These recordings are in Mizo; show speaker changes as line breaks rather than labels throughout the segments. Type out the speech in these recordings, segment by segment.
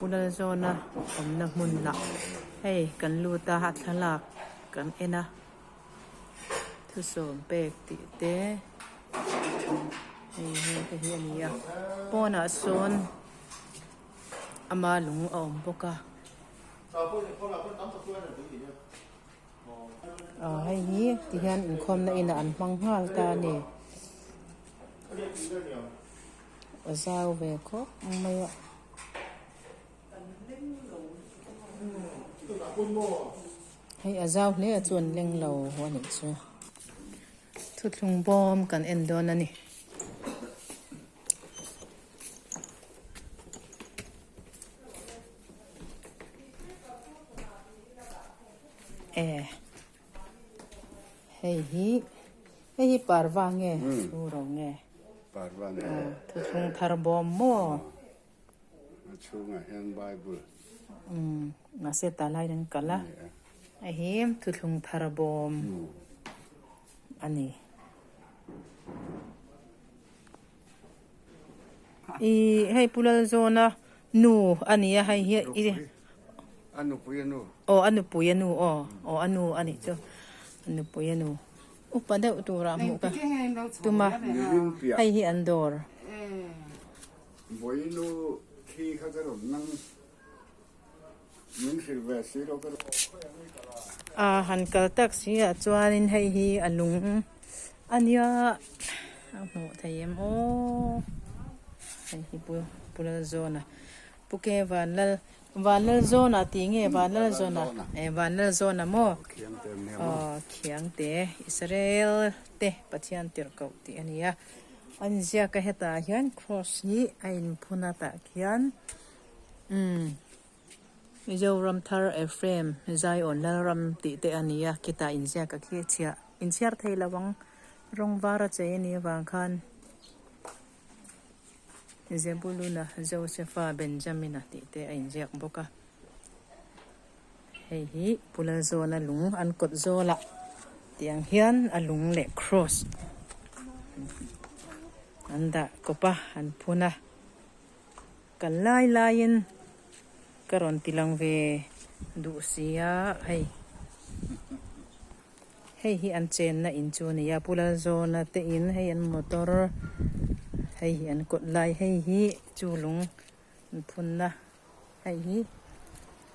Pu Lalzawna awmna hmunah hei kan lut a, a thlalak kan en a, thusawm pek tih te hei heng te hi a ni a, pawnah sawn ama lung a awm bawk a. Aw hei hi ti hian inkhawmna inah an hmang nghal ta a ni. A zau ve khawp mai a. Hei a zau hle a chu an leng lo a nih chu. Thuthlung bawm kan en dawn a ni. E hei hi hei hi parva nge suro nge
parva nge
thuthlung thar bawm maw
a chhungah hian bible
um mahse tah laiin an kal a hei hi thuthlung thar bawm a ni Ih hei Pu Lalzawna nu a ni a hei hi i
A nupui a nu.
Aw a nupui a nu aw aw a nu a nih chu a nupui a nu upa deuh turah hmuh ka tum a hei hi an dawr.
Vawiinu thi kha ka rawn nang min hrilh ve si lo ka
A han kal tak si ah chuanin hei hi a lung a nia a hmuh thei em aw hei hi pu pu Lalzawna pu ke Vanlal Vanlalzawna tih nge Vanlalzawna e Vanlalzawna maw aw Khiangte Israel te Pathian tirhkoh tih a ni a a inziak a hetah hian cross hi a inphun a tah khian umm. Mizoram thar Ephraim Zion Lalram tih te a ni a, khitah inziak a khi chhiah inchhiar thei lo ang, rawng var a chei a nih avang khan Zebuluna Josepha Benjamina tih te a inziak bawk a. Hei hi Pu Lalzawna lung an kawt zawlah tiang hian a lung leh cross an dah kawp a, an phun a. Kal lai laiin ka rawn ti lang ve duh si a, hei hei hi an chenna in chu a ni a, Pu Lalzawna te in hei an motor hei hi an kawt lai hei hi chu lung an phunna hei hi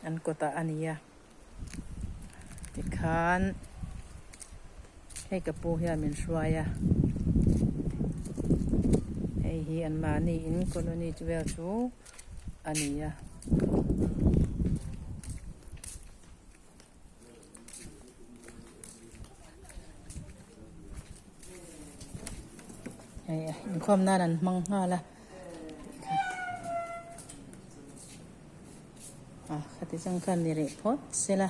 an kawtah a ni a, tikhan hei ka pu hian min hruai a hei hi an mahni in colony chu vel chu a ni a. Hei inkhawm nan an hmang nghal a ah khati chang khan ni rih phawt se la.